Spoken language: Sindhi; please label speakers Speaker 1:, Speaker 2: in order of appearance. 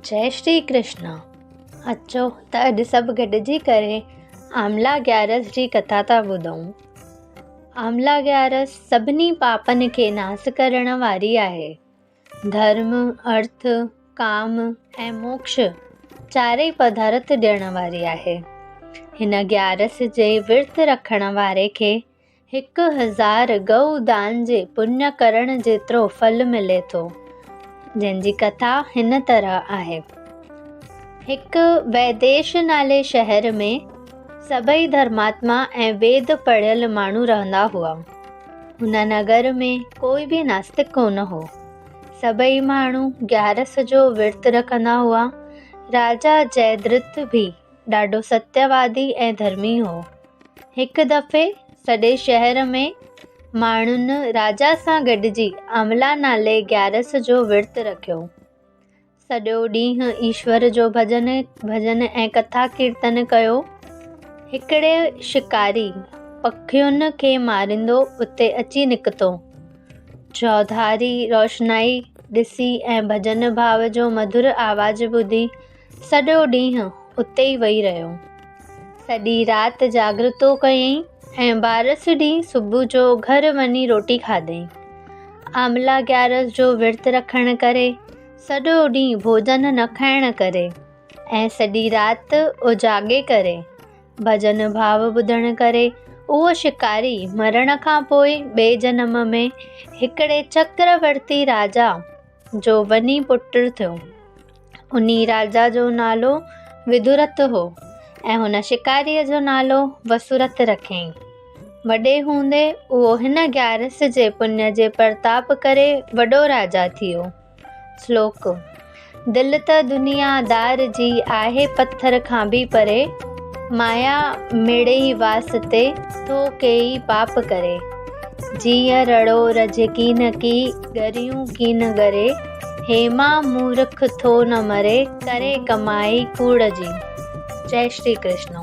Speaker 1: جئي شري ڪرشنا اچو ته اڄ سڀ گڏجي ڪري آملا گيارس جي ڪٿا ٿا ٻڌون. آملا گيارس سڀني پاپن کي ناس ڪرڻ واري آهي. ڌرم، ارٿ، ڪام ۽ موڪش چارئي پدارٿ ڏيڻ واري آهي. هن گيارس جي ورت رکڻ واري کي 1000 گئو دان جي پڃ ڪرڻ جيترو ڦل ملي ٿو، جنهن جي ڪٿا هن طرح آهي. هڪ ويديش نالي شهر ۾ سڀئي ڌرماتما ۽ ويد پڙهيل ماڻهو رهندا هئا. هن نگر ۾ ڪوئي به ناستڪ ڪونه هو. سڀئي ماڻهو گيارس جو ورت رکندا هئا. راجا جئدرٿ به ڏاڍو ستيوادي ۽ ڌرمي هو. هڪ دفعي سڄي شهر ۾ ماڻهن راجا سان گڏجي آملا نالي گيارس جو ورت رکيو. سڄو ڏينهن ايشور جو ڀڄن ڀڄن ۽ ڪٿا ڪيرتن ڪيو. هڪڙي شڪاري پکين کي ماريندو اتي اچي نڪتو. چوڌاري روشنائي ڏسي ۽ ڀڄن ڀاو جو مڌر آواز ٻڌي سڄو ڏينهن اتي ئي ويهي رهيو. سڄي رات جاڳرتو ڪيائين ۽ ٻارس ڏينهن صبح جو گهر وڃي روٽي کاڌائين. آملا گيارس جو ورت رکڻ ڪري، سڄو ڏينهن ڀوڄن نه کائڻ ڪري ۽ سڄي رات اوجاڳي ڪري، ڀڄن ڀاو ٻڌڻ ڪري اهو شڪاري مرڻ کان پوء ٻئي جنم ۾ هڪڙي چڪرورتي راجا جو وڃي پٽ ٿيو. انهي راجا جو نالو ودورٿ هو ۽ هن شڪاريء جو نالو وسورٿ رکيائين. وڏي هوندي اهو هن گيارس جي پڃ جي پرتاپ ڪري وڏو راجا ٿيو. سلوڪ، دل ته دنيا دار جي آهي پٿر کان به پري، مايا مڙئي واسطي ٿو ڪيئي پاپ ڪري. جيئن رڙو رجهه ڪين ڪي، ڳريون ڪين ڳري، هيما مورک ٿو نه مري، ڪري ڪمائي ڪوڙ جي. جئي شري ڪرشن.